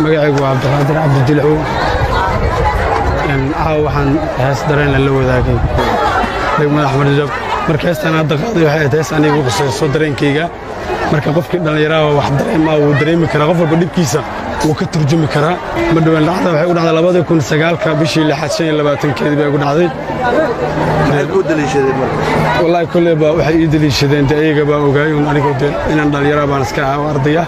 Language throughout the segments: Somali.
Magacaygu waa Cabdiqaadir Cabdijilcow. Caawa waxaan hees dareenla la wadaagay degmada Axmed Jab. Marka heestan hadda qaaday waxay ahayd hees aniga qusayso dareenkayga. Marka qofkii dhallinyaraha wax dareemaa wuu dareemi karaa, qof walba dhibkiisa wuu ka turjumi karaa. Ma dhowaan dhacda waxay u dhacday 2009-ka bishii lixaad 25-keedii bay ugu dhacday. Wallaahi kolley ba waxay ii daliishadeen, dee ayaga baa ogaay un. Anigoo dee inaan dhallinyara baan iska ahaa oo ardaya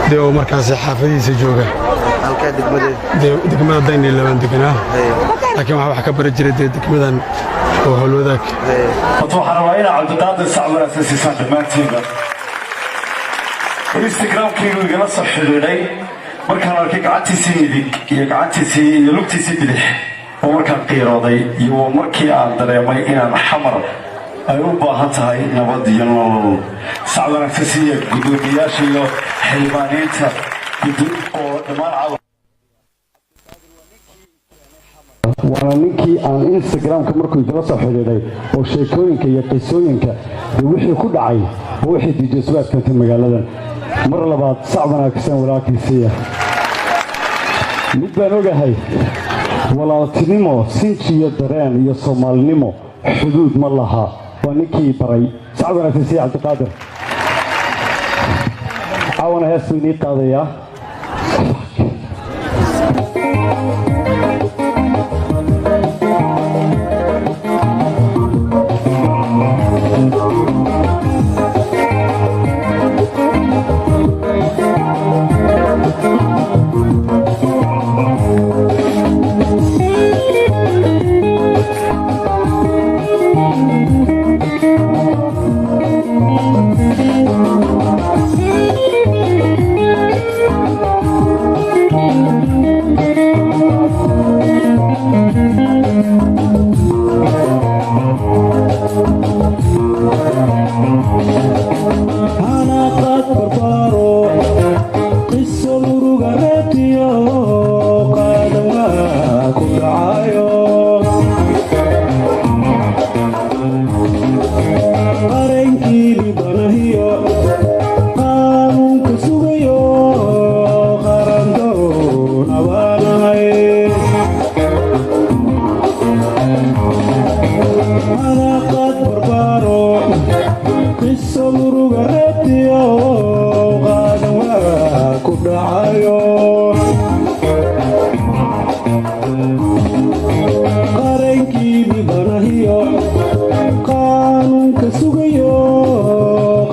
dee oo markaasi xaafadihiisa jooga, dee degmada Daynila baan deganaa, laakiin waxaa wax ka bari jiray dee degmadan oo Howlwadaag. Horta waxaan rabaa inaa Cabdiqaadir sac wanaagsan siisaan dhammaantiinba. Instagramkaygu igala soo xidhiidhay markaan arkay gacantiisii midig iyo gacantiisii iyo lugtiisii bidix oo markaan qiirooday iyo markii aan dareemay inaan Xamar ay u baahan tahay nabad iyo nolol. Sac wanaagsan siiya guddoomiyaasha iyo xildhibaaniinta oo dhammaan caawa. Waana ninkii aan Instagramka markuu igala soo xidhiidhay oo sheekooyinka iyo qisooyinka dee wixii ku dhacay oo wixii DJ Subaad keentay magaaladan. Mar labaad sac wanaagsan walaalkiisiiya. Mid baan ogahay: walaaltinimo, sinji iyo dareen iyo soomaalinimo xuduud ma laha. Waa ninkii baray. Sac wanaagsan siiya Cabdiqaadir. Caawana hees buu inii qaadayaa. Hanaqad barbaaro qiso muruga reebtiyo qaadawaa ku dhacayo qarankii dhibanahiyo qaanuunka sugayo qarandoona baanahay. Hanaqad barbaaro qiso muruga reebtiyo qaadan waa ku dhacayo qarankii dhibanahiyo qaanuunka sugayo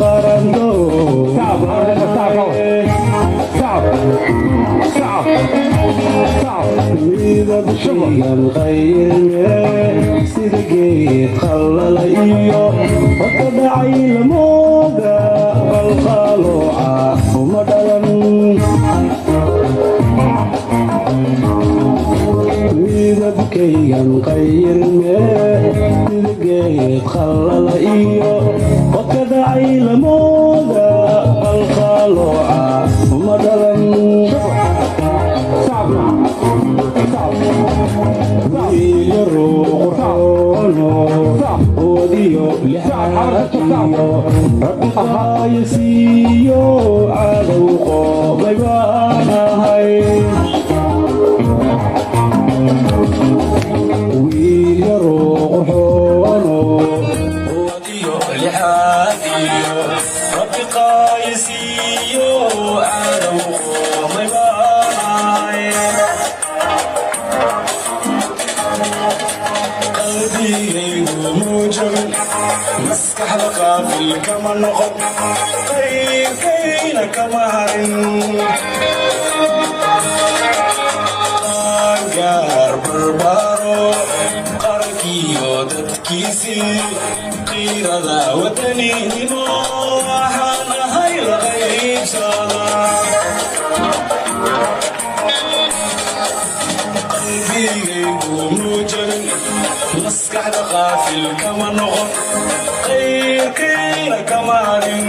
qarandoo midabkaygan qayrne sida geed qallala iyo hota dhacay lamooda qalqalooca uma dhalan. Midabkaygan qayrne sida geed qallala iyo hota dhacay lamooda qalqalooca uma dhalan. Wiil qurxoono quwadiyo lixaadkiyo Rabbi qaaya siiyo cadow qoomay baan ahay. Wiil yaroo qurxoono quwadiyo lixaadiyo Rabbi qaaya siiyo cadow qoomay baan ahay. Qalbigaygu muujabin, maskaxda qaafil kama noqon, qayrkayna kama harin. Qaangaar barbaaro qarankiyo dadkiisii qiirada wadaninimo waxaan ahay la qaybsada. Qalbigaygu muujabin, maskaxda qaafil kama noqon, qayrkayna kama harin.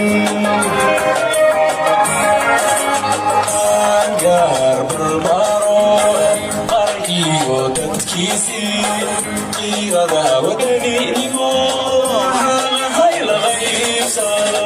Qaangaar barbaaro qarankiyo dadkiisii qiirada wadaninimo waxaan ahay la qaybsada.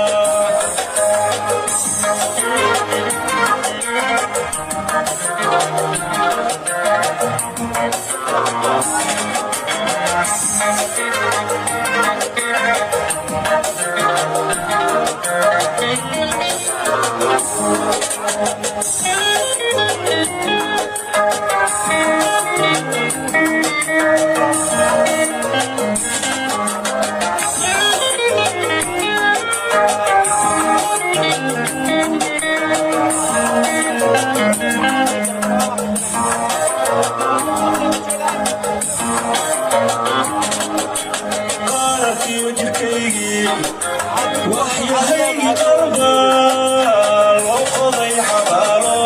Qaarkiyo jirkaygii waxyahaygi qalba loo qoday xabaalo,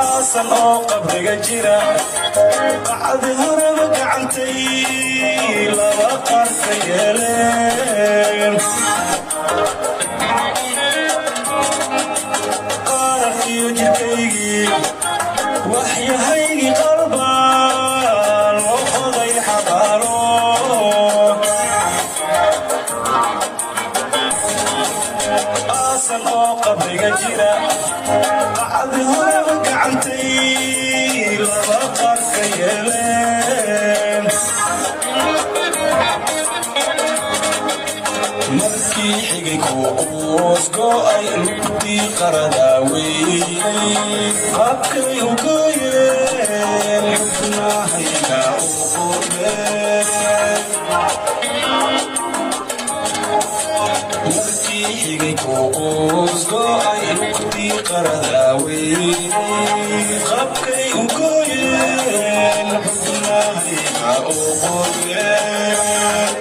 aasan oo qabriga jira bacdi horeba gacantay laba qaar ka yeeleen. Qaarkiyo jirkaygii waxyahaygi qalba loo qoday xabaalo, aasan oo qabriga jira bacdi horeba gacantay laba qaar ka yeeleen. Markii xigay kuuquus go'ay lugtii qarada weynay qabkay u gooyeen xubnahayga u qordheen. Markii xigay kuuquus go'ay lugtii qarada weynay qabkay u gooyeen xubnahayga u qordheen.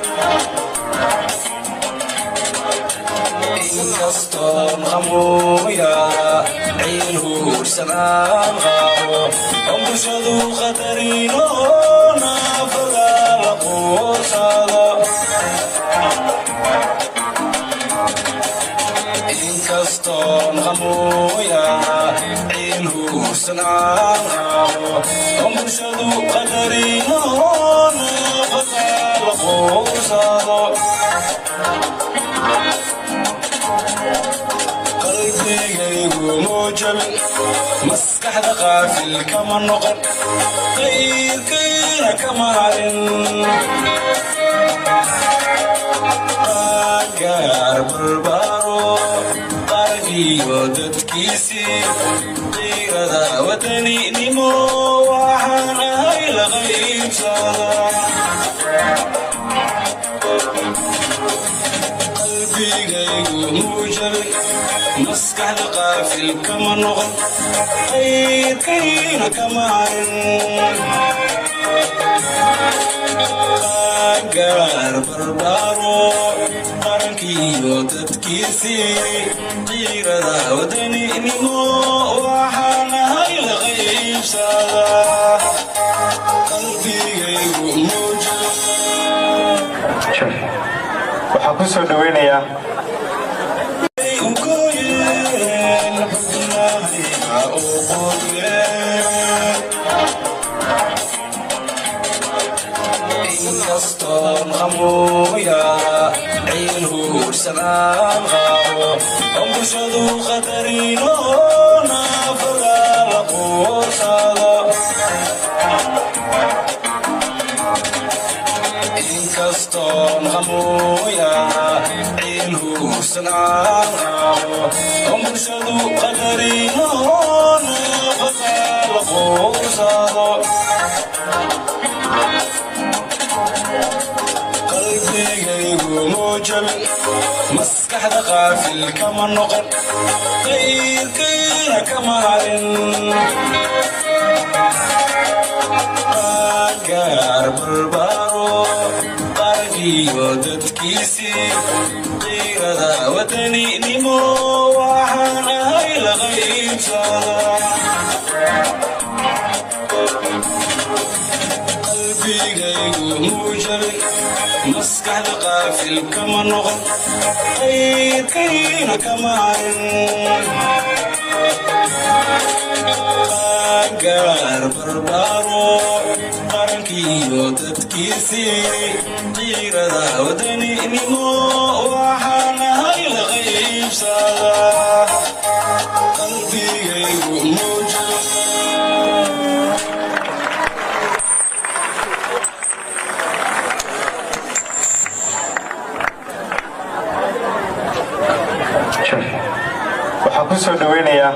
Inkastoon qamuuyaada ciil huursanaan qabo oo bulshadu qadarino naafada la quursado. Inkastoon qamuuyaada ciil huursanaan qabo oo bulshadu qadarino naafada la quursado, qalbigaygu muu jabin, maskaxda qaafil kama noqon, qayrkayna kama harin. Qaangaar barbaaro qargiyo dadkiisii qiirada wadaninimo waxaan ahay la qaybsada. Qalbigaygu muu jabin, maskaxda qaafil kama noqon, qayrkayna kama harin. Qaangaar barbaaro qarankiyo dadkiisii qiirada wadaninimo waxaan ahay la qaybsada. Qalbigaygu muu jabin. Waxaan ku soo dhaweynayaa u gooyeen xubnahayga u qordheen. Inkastoon qamuuyaada ciil huursanaan qabo oo bulshadu qadarino naafada la quursado. Inkastoon qamuuyaada ciil huursanaan qabo oo bulshadu qadarino naafada la quursado, qalbigaygu muu jabin, maskaxda qaafil kama noqon, qayrkayna kama harin. Qaangaar barbaaro qargiyo dadkiisii qiirada wadaninimo waxaan ahay la qaybsada. Qalbigaygu muu jabin, maskaxda qaafil kama noqon, qayrkayna kama harin. Qaangaar barbaaro qarankiyo dadkiisii qiirada wadaninimo waxaan ahay la qaybsada. Waxaan ku soo dhoweynayaa